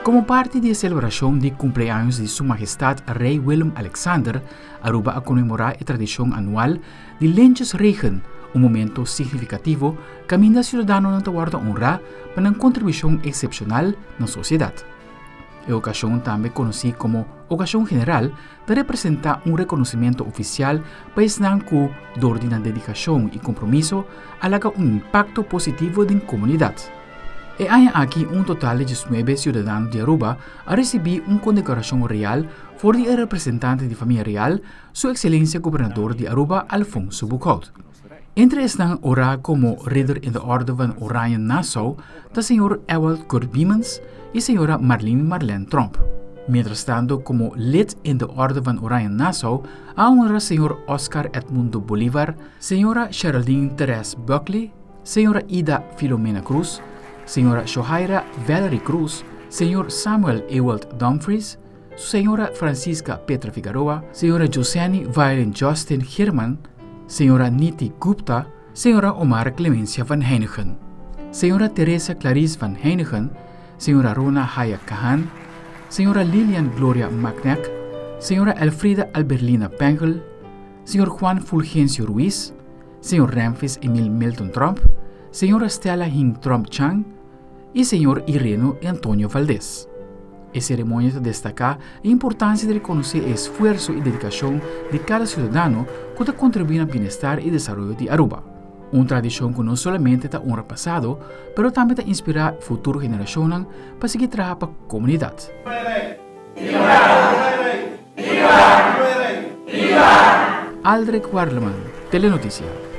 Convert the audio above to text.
Como parti di e celebracion di cumpleaños di Su Mahestad Rey Willem Alexander, Aruba a conmemora e tradicion anual di Lintjesregen, un momento significativo caminda ciudadanonan ta wordo honra pa nan contribucion excepcional na sociedad. E ocasion tambe conoci como Ocasion General ta representa un reconocimento oficial pa esnan cu, dor di nan dedicacion y compromiso, a laga un impacto positivo den comunidad. E aña aki un total di diesnuebe ciudadano di Aruba a ricibi un condecoracion real for di e representante di famia real, Su Excelencia Gobernador di Aruba Alfonso Boekhoudt. Entre esnan ora como Ridder in de Orde van Oranje Nassau ta señor Ewald Kurt Biemans y señora Marlene Marlene Tromp. Mientrastanto como Lid in de Orde van Oranje Nassau a honra señor Oscar Edmundo Bolivar, señora Geraldine Therese Buckley, señora Ida Filomena Cruz, señora Shohaira Valerie Cruz, señor Samuel Ewald Dumfries, señora Francisca Petra Figueroa, señora Joseni Violin Justin German, señora Niti Gupta, señora Omar Clemencia van Heineken, señora Teresa Clarice van Heineken, señora Rona Haya Kahan, señora Lilian Gloria Macnek, señora Elfrida Alberlina Pengel, señor Juan Fulgencio Ruiz, señor Ramfis Emil Milton Trump, señora Stella Hing Trump Chang y señor Ireno Antonio Valdez. E ceremonia ta destaca e importancia di reconoce e esfuerso y dedicacion di cada ciudadano cu ta contribui na bienestar y desaroyo di Aruba. Un tradicion cu no solamente ta honra pasado, pero tambe ta inspira futuro generacionnan pa sigui traha pa comunidad. Aldrich Werleman, Telenoticia.